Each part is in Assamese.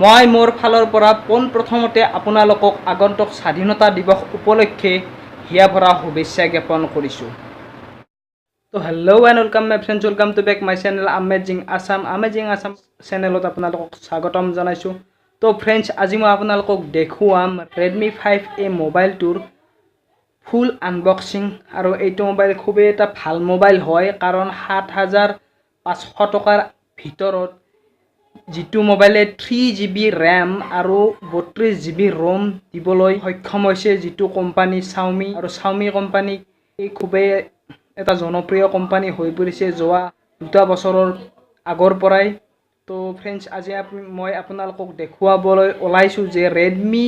মই মোৰ ফালৰ পৰা পোনপ্ৰথমতে আপোনালোকক আগন্তুক স্বাধীনতা দিৱস উপলক্ষে হিয়া ভৰা শুভেচ্ছা জ্ঞাপন কৰিছোঁ। তো hello and welcome my friends, welcome to back my channel Amazing Assam. Amazing Assam চেনেলত আপোনালোকক স্বাগতম জনাইছোঁ। তো ফ্ৰেণ্ডছ, আজি মই আপোনালোকক দেখুৱাম ৰেডমি 5A মোবাইলটোৰ ফুল আনবক্সিং। আৰু এইটো মোবাইল খুবেই এটা ভাল মোবাইল হয়, কাৰণ 7500 টকাৰ ভিতৰত যিটো মোবাইলে 3 GB RAM আৰু 32 GB Rome দিবলৈ সক্ষম হৈছে, যিটো কোম্পানী চাউমি। আৰু চাউমি কোম্পানী খুবেই এটা জনপ্ৰিয় কোম্পানী হৈ পৰিছে যোৱা 2টা বছৰৰ আগৰ পৰাই। তো ফ্ৰেণ্ডছ, আজি মই আপোনালোকক দেখুৱাবলৈ ওলাইছোঁ যে ৰেডমি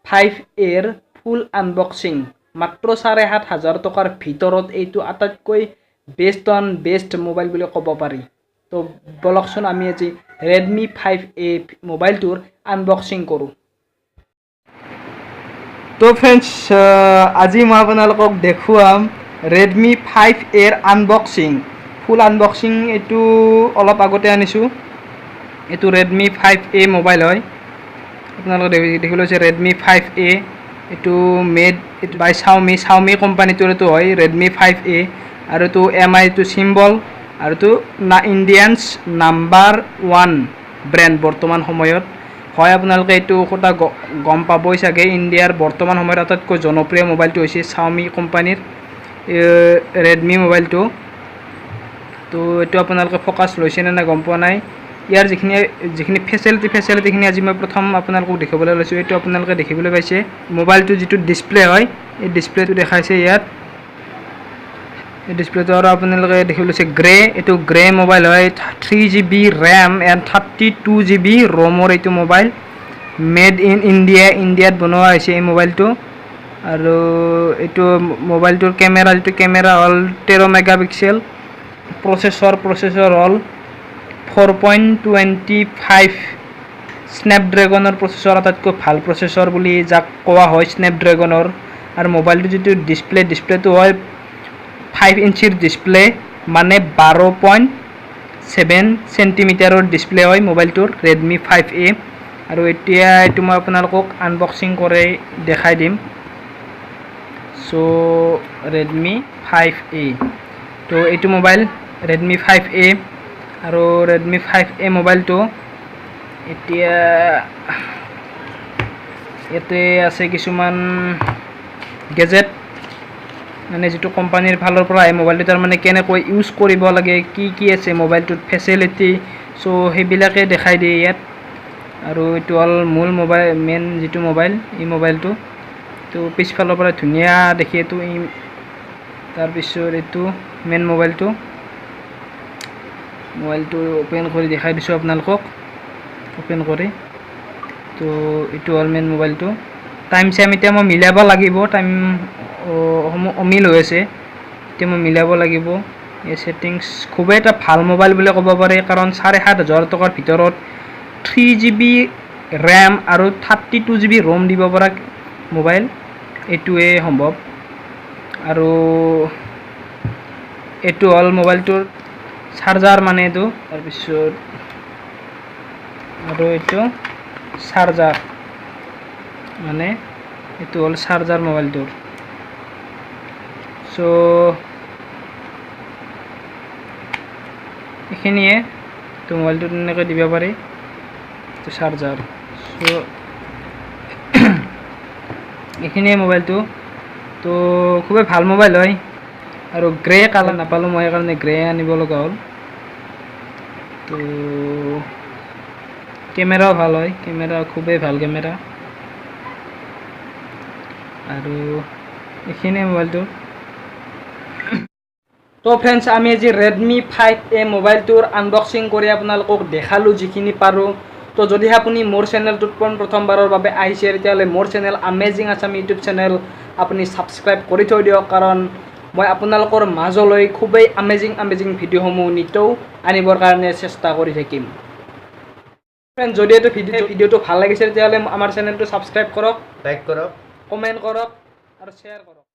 5Aৰ ফুল আনবক্সিং। মাত্ৰ 7500 টকাৰ ভিতৰত এইটো আটাইতকৈ বেষ্ট ওৱান বেষ্ট মোবাইল বুলি ক'ব পাৰি। তো বলকচোন, আমি আজি ৰেডমি 5A মোবাইলটোৰ আনবক্সিং কৰোঁ। তো ফ্ৰেণ্ডছ, আজি মই আপোনালোকক দেখুৱাম ৰেডমি 5Aৰ আনবক্সিং, ফুল আনবক্সিং। এইটো অলপ আগতে আনিছোঁ। এইটো ৰেডমি 5A mobile হয়। আপোনালোকে দেখিবলৈ হৈছে ৰেডমি 5A। এইটো মেড এইটো বাই চাউমি, চাউমি কোম্পানীটোৰ এইটো হয় ৰেডমি 5A। আৰু এইটো এম আই এইটো চিম্বল আৰু এইটো না ইণ্ডিয়ানছ নাম্বাৰ ওৱান ব্ৰেণ্ড বৰ্তমান সময়ত হয়। আপোনালোকে এইটো কথা গম পাবই চাগে, ইণ্ডিয়াৰ বৰ্তমান সময়ত আটাইতকৈ জনপ্ৰিয় মোবাইলটো হৈছে চাউমি কোম্পানীৰ ৰেডমি মোবাইলটো। তো এইটো আপোনালোকে ফ'কাছ লৈছেনে নাই গম পোৱা নাই। ইয়াৰ যিখিনি যিখিনি ফেচিলিটিখিনি আজি মই প্ৰথম আপোনালোকক দেখাবলৈ লৈছোঁ। এইটো আপোনালোকে দেখিবলৈ পাইছে, মোবাইলটো যিটো ডিছপ্লে হয়, এই ডিছপ্লেটো দেখাইছে ইয়াত, এই ডিছপ্লেটো। আৰু আপোনালোকে দেখিবলৈ পাইছে গ্ৰে, এইটো গ্ৰে মোবাইল হয়। 3 GB RAM and 32 GB ৰোমৰ এইটো মোবাইল মেড ইন ইণ্ডিয়া, ইণ্ডিয়াত বনোৱা হৈছে এই মোবাইলটো। আৰু এইটো মোবাইলটোৰ কেমেৰা, যিটো কেমেৰা হ'ল 13 মেগা পিক্সেল। প্ৰচেছৰ হ'ল 4.25 স্নেপড্ৰেগনৰ প্ৰচেছৰ, আটাইতকৈ ভাল প্ৰচেছৰ বুলি যাক কোৱা হয় স্নেপড্ৰেগনৰ। আৰু মোবাইলটো যিটো ডিছপ্লে, ডিছপ্লেটো হয় 5 ইঞ্চিৰ ডিছপ্লে, মানে 12.7 চেণ্টিমিটাৰৰ ডিছপ্লে হয় মোবাইলটোৰ ৰেডমি 5A। আৰু এতিয়া এইটো মই আপোনালোকক আনবক্সিং কৰি দেখাই দিম। চ' ৰেডমি 5A, তো এইটো মোবাইল ৰেডমি 5A। আৰু ৰেডমি 5A মোবাইলটো এতিয়া ইয়াতে আছে কিছুমান গেজেট, মানে যিটো কোম্পানীৰ ফালৰ পৰা আহে মোবাইলটো, তাৰমানে কেনেকৈ ইউজ কৰিব লাগে, কি কি আছে মোবাইলটোত ফেচিলিটি, চ' সেইবিলাকে দেখাই দিয়ে ইয়াত। আৰু এইটো হ'ল মূল মোবাইল, মেইন যিটো মোবাইল, এই মোবাইলটো। তো পিছফালৰ পৰা ধুনীয়া দেখি এইটো। তাৰপিছত এইটো মেইন মোবাইলটো, মোবাইলটো অ'পেন কৰি দেখাই দিছোঁ আপোনালোকক অ'পেন কৰি। তো এইটো হ'ল মেইন মোবাইলটো। টাইম চাইম এতিয়া মই মিলাব লাগিব, টাইম অমিল হৈ আছে, এতিয়া মই মিলাব লাগিব। এই ছেটিংছ খুবেই এটা ভাল মোবাইল বুলি ক'ব পাৰি, কাৰণ 7500 টকাৰ ভিতৰত 3 GB RAM আৰু 32 GB Rome দিব পৰা মোবাইল এইটোৱে সম্ভৱ। আৰু এইটো হ'ল মোবাইলটোৰ চাৰ্জাৰ, মানে এইটো। তাৰপিছত আৰু এইটো চাৰ্জাৰ, মানে এইটো হ'ল চাৰ্জাৰ মোবাইলটোৰ। চ' এইখিনিয়ে। তো মোবাইলটো তেনেকৈ দিব পাৰি, এইটো চাৰ্জাৰ। চ' এইখিনিয়ে মোবাইলটো। তো খুবেই ভাল মোবাইল হয়। আৰু গ্ৰে কালাৰ নাপালোঁ মই, সেইকাৰণে গ্ৰে আনিব লগা হ'ল। তো কেমেৰাও ভাল হয়, কেমেৰা খুবেই ভাল কেমেৰা। আৰু এইখিনিয়ে মোবাইলটো। তো ফ্ৰেণ্ডছ, আমি আজি ৰেডমি 5A মোবাইলটোৰ আনবক্সিং কৰি আপোনালোকক দেখালোঁ যিখিনি পাৰোঁ। তো যদি আপুনি মোৰ চেনেলটোত পোনপ্ৰথমবাৰৰ বাবে আহিছে, তেতিয়াহ'লে মোৰ channel amazing Assam YouTube channel আপুনি ছাবস্ক্ৰাইব কৰি থৈ দিয়ক, কাৰণ মই আপোনালোকৰ মাজলৈ খুবেই আমেজিং আমেজিং ভিডিঅ'সমূহ নিতৌ আনিবৰ কাৰণে চেষ্টা কৰি থাকিম। ফ্ৰেণ্ড, যদি এইটো ভিডিঅ'টো ভাল লাগিছে, তেতিয়াহ'লে আমাৰ চেনেলটো ছাবস্ক্ৰাইব কৰক, লাইক কৰক, কমেণ্ট কৰক আৰু শ্বেয়াৰ কৰক।